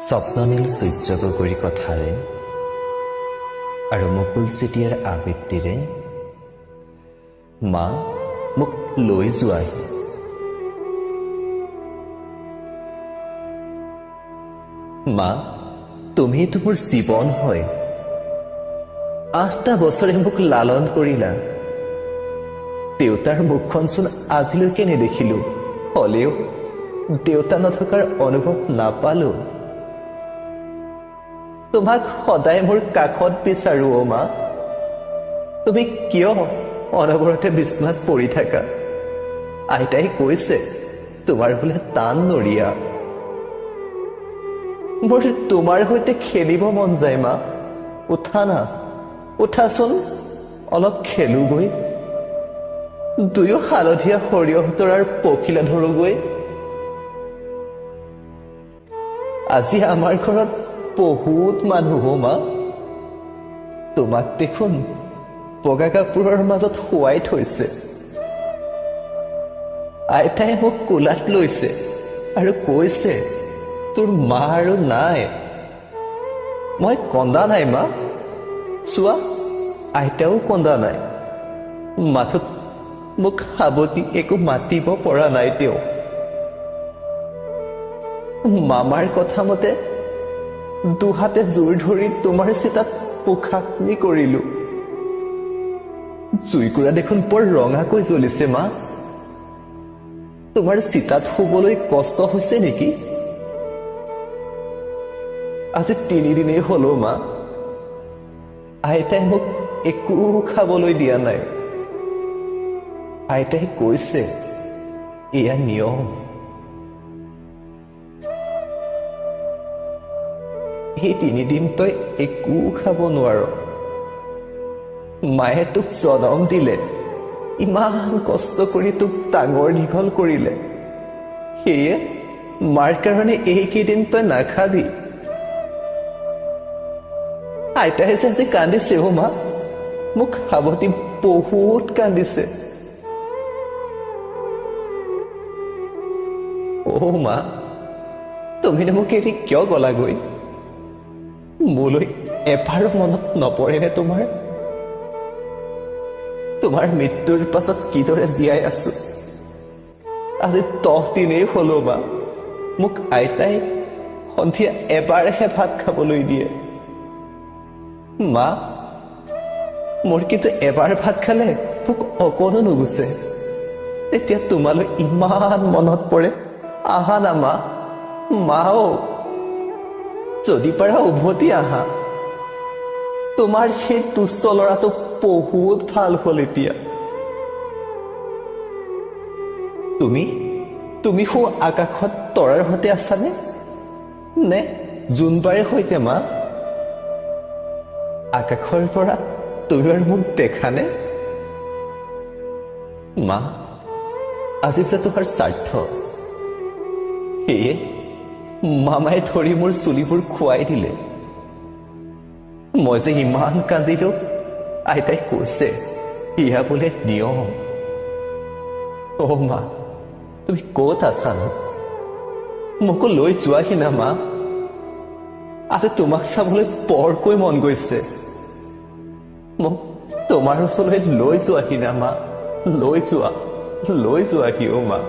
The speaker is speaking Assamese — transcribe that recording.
স্বপ্ননীল সূৰ্য গগৈৰ কথাৰে আৰু মুকুল চেতিয়াৰ আবৃত্তিৰে মা মোক লৈ যোৱাহি। মা, তুমিতো মোৰ জীৱন হয়। ৮টা বছৰে মোক লালন কৰিলা। দেউতাৰ মুখখনচোন আজিলৈকে নেদেখিলো, হ'লেও দেউতা নথকাৰ অনুভৱ নাপালো। তোমাক সদায় মোৰ কাষত বিচাৰো অ' মা। তুমি কিয় অনবৰতে বিছনাত পৰি থাকা? আইতাই কৈছে তোমাৰ বোলে টান নৰিয়া। মোৰ তোমাৰ সৈতে খেলিব মন যায় মা। উঠা না, উঠাচোন, অলপ খেলোগৈ। দুয়ো হালধীয়া সৰিয়হ তৰাৰ পখিলা ধৰোগৈ। আজি আমাৰ ঘৰত বহুত মানুহ মা। তোমাক দেখোন বগা কাপোৰৰ মাজত শুৱাই থৈছে। আইতাই মোক কোলাত লৈছে আৰু কৈছে তোৰ মা আৰু নাই। মই কন্দা নাই মা, চোৱা আইতাও কন্দা নাই। মাথোত মোক সাৱটি একো মাতিব পৰা নাই তেওঁ। মামাৰ কথা মতে দুহাতে জোৰ ধৰি তোমাৰ চিতাত পোখাগ্নি কৰিলো। জুইকুৰা দেখোন বৰ ৰঙাকৈ জ্বলিছে মা। তোমাৰ চিতাত শুবলৈ কষ্ট হৈছে নেকি? আজি ৩ দিনেই হলো মা, আইতাই মোক একো খাবলৈ দিয়া নাই। আইতাই কৈছে এয়া নিয়ম। এই ৩ দিন তই একো খাব নোৱাৰ। মায়ে তোক জনম দিলে, ইমান কষ্ট কৰি তোক ডাঙৰ দীঘল কৰিলে, সেয়ে মাৰ কাৰণে এইকেইদিন তই নাখাবি। আইতাই যে আজি কান্দিছে অ' মা, মোক সাৱটি বহুত কান্দিছে। অ' মা, তুমিনো মোক এৰি কিয় গ'লাগৈ? মোলৈ এবাৰো মনত নপৰেনে তোমাৰ? তোমাৰ মৃত্যুৰ পাছত কিদৰে জীয়াই আছো আজি ১০ দিনেই হলো মা। মোক আইতাই সন্ধিয়া এবাৰহে ভাত খাবলৈ দিয়ে। মা, মোৰ কিন্তু এবাৰ ভাত খালে ভোক অকণো নুগুচে। তেতিয়া তোমালৈ ইমান মনত পৰে। আহা না মা, মা অ', যদি পাৰা উভতি আহা। তোমাৰ সেই দুষ্ট ল'ৰাটো বহুত ভাল হ'ল এতিয়া। তুমি তুমি সৌ আকাশত তৰাৰ সৈতে আছানে নে জোনবাৰে সৈতে মা? আকাশৰ পৰা তুমি বাৰু মোক দেখানে মা? আজি বোলে তোমাৰ শ্ৰাদ্ধ, সেয়ে মামাই ধৰি মোৰ চুলিবোৰ খুৱাই দিলে। মই যে ইমান কান্দিলো, আইতাই কৈছে এয়া বোলে নিয়ম। অ' মা, তুমি ক'ত আছানো? মোকো লৈ যোৱাহি না মা। আজি তোমাক চাবলৈ বৰকৈ মন গৈছে। মোক তোমাৰ ওচৰলৈ লৈ যোৱাহি না মা, লৈ যোৱা, লৈ যোৱাহি অ' মা।